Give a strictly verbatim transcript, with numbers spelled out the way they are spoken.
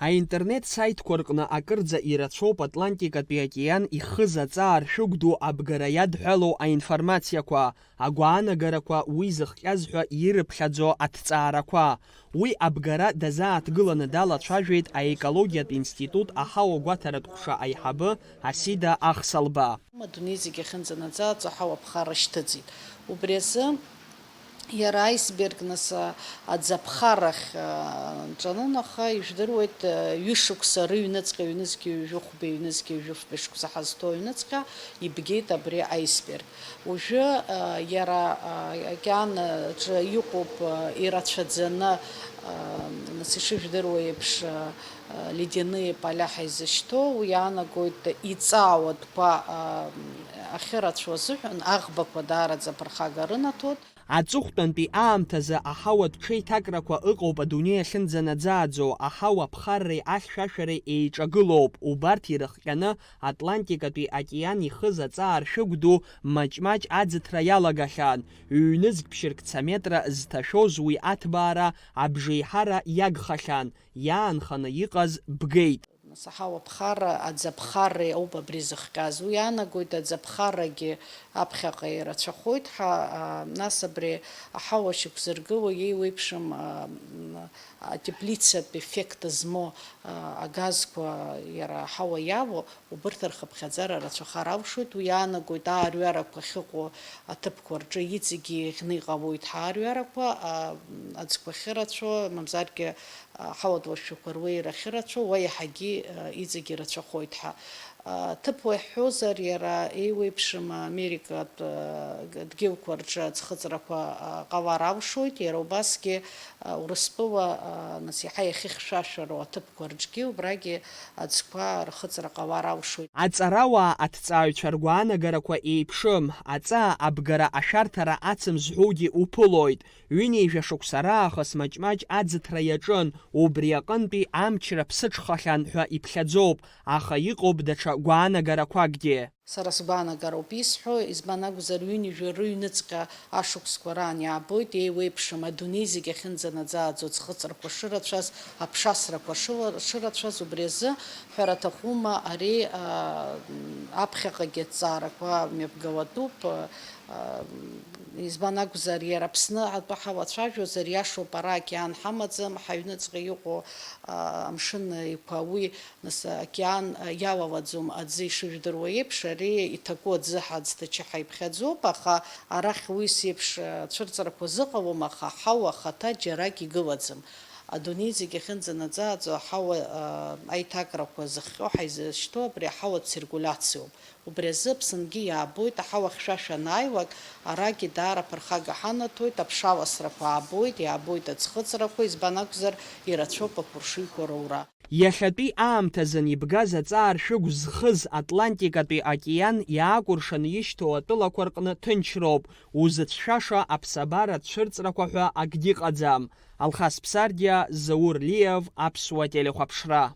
Аинтернет саитқәа рҟны акырӡа ирацәоуп Атлантикатәи океан ихыз аҵаа ршәыгә ду абгара иадҳәалоу аинформациақәа, агәаанагарақәа уи зыхҟьаз ҳәа ирыԥхьаӡо аҭҵаарақәа. Уи абгара дазааҭгыланы далацәажәеит аекологиатә институт аҳауагәаҭаратә ҟәша аиҳабы Асида Ахсалба. Адунеи зегь ахьынӡанаӡааӡо аҳауа ԥхара шьҭыҵит. Убри азы иара аисберг нас, а, аӡы аԥхарахь, а, нҿанын, аха ижәдыруеит, а, ҩышықәса рыҩныҵҟьа, ҩнызқьи ҩажәи хәба, ҩнызқьи ҩажәи фба шықәса ҳазҭоу аҩныҵҟьа ибгеит абри аисберг. Уажәы, а, иара, а, океан аҿы иҟоуп, а, ирацәаӡаны, а, нас ишыжәдыруа еиԥш, а, а, ледяные поля ҳаизышьҭоу, уи иаанагоит иҵаау атәқәа, а, ахьырацәоу азыҳәан аӷбақәа даараӡа аԥырхага рынаҭоит. Аҵыхәтәантәи аамҭазы аҳауатә ҽеиҭакрақәа ыҟоуп адунеи ахьынӡанаӡааӡо, аҳауа аԥхарреи ахьшәашәареи еиҿагылоуп, убарҭ ирыхҟьаны Атлантикатәи океан ихыз аҵаа ршәыгә ду маҷ-маҷ аӡыҭра иалагахьан, ҩнызқь ԥшьырк цаметра зҭашәоз уи аҭбаара абжеиҳара иагхахьан, иаанханы иҟаз бгеит. Нас аҳауа ԥхара, аӡы аԥхарреи ауп абри зыхҟьаз. Уи иаанагоит, аӡы аԥхаррагьы аԥхьаҟа ирацәахоит ҳәа, а, нас абри аҳауа шьақәзыргыло еиуеиԥшым, а, м, атеплицатә еффект змоу, а, агазқәа иара аҳауа иавоу, убырҭ рхыԥхьаӡара рацәахар алшоит. Уи иаанагоит аарҩарақәа ахьыҟоу аҭыԥқәа рҿы иҵегьы еиӷьны иҟалоит ҳаарҩарақәа, а, м, аӡқәа ахьырацәоу, мамзаргьы аҳауатә уашәшәақәа руеира ахьырацәоу, уа иаҳагьы, а, иҵегь ирацәахоит ҳәа. А, ҭыԥ уаҳҳәозар, иара еиуеиԥшым Америкатә, а, г-, дгьылқәа рҿы аӡхыҵрақәа, а, ҟалар алшоит, иара убасгьы, а, Урыстәыла, а, нас иаҳа иахьыхьшәашәароу аҭыԥқәа рҿгьы убрагьы аӡқәа рхыҵра ҟалар алшоит. Аҵарауаа аҭҵааҩцәа ргәаанагарақәа еиԥшым, аҵаа абгара ашәарҭара ацым зҳәогьы уԥылоит. Ҩынҩажәа шықәса раахыс маҷ-маҷ аӡыҭра иаҿын, убри аҟынтәи амчра ԥсыҽхахьан ҳәа иԥхьаӡоуп, аха иҟоуп даҽа гәаанагарақәакгьы. Сара сгәаанагароуп исҳәо, избан акәзар, ҩынҩажәа рыҩныҵҟа ашықәсқәа раан иаабоит, еиуеиԥшым адунеи зегь ахьынӡанаӡааӡо аӡхыҵрақәа шырацәаз, аԥшасрақәа шыла-, шырацәаз, убри азы ҳәара аҭахума, ари, а, аԥхьаҟагьы аҭҵаарақәа мҩаԥгалатәуп, а, избан акәзар, иара Аԥсны атәы ҳалацәажәозар, иашоуп, ара океан ҳамаӡам, ҳаҩныҵҟа иҟоу, а, амшын еиқәа уи, нас, океан, а, иалалаӡом аӡы ишыжәдыруа еиԥш, ари иҭаку аӡы ҳаӡҭачы ҳаиԥхьаӡоуп, аха арахь уи сеиԥш, а, цәырҵрақәа зыҟалом, аха ҳауа ахаҭа џьарак игылаӡам. Адунеи зегь ахьынӡанаӡааӡо аҳауа, а, аиҭакрақәа зыхҟьо ҳаизышьҭоу абри аҳауа циркуляциоуп. Убри азы Аԥсынгьы иаабоит, аҳауа хьшәашәа анааилак, арагьы даара ԥырхага ҳанаҭоит, аԥшаласрақәа аабоит, иаабоит аӡхыҵрақәа, избан акәзар, ирацәоуп ақәыршыҩқәа роура. Иахьатәи аамҭазын ибгаз аҵаа ршәыгә зхыз Атлантикатәи океан иаакәыршаны ишьҭоу атәылақәа рҟны ҭынчроуп, узыцәшәаша аԥсабара цәырҵрақәа ҳәа акгьы ыҟаӡам. Алхас Ԥсардиа, Заур Лиев, Аԥсуа телехәаԥшра.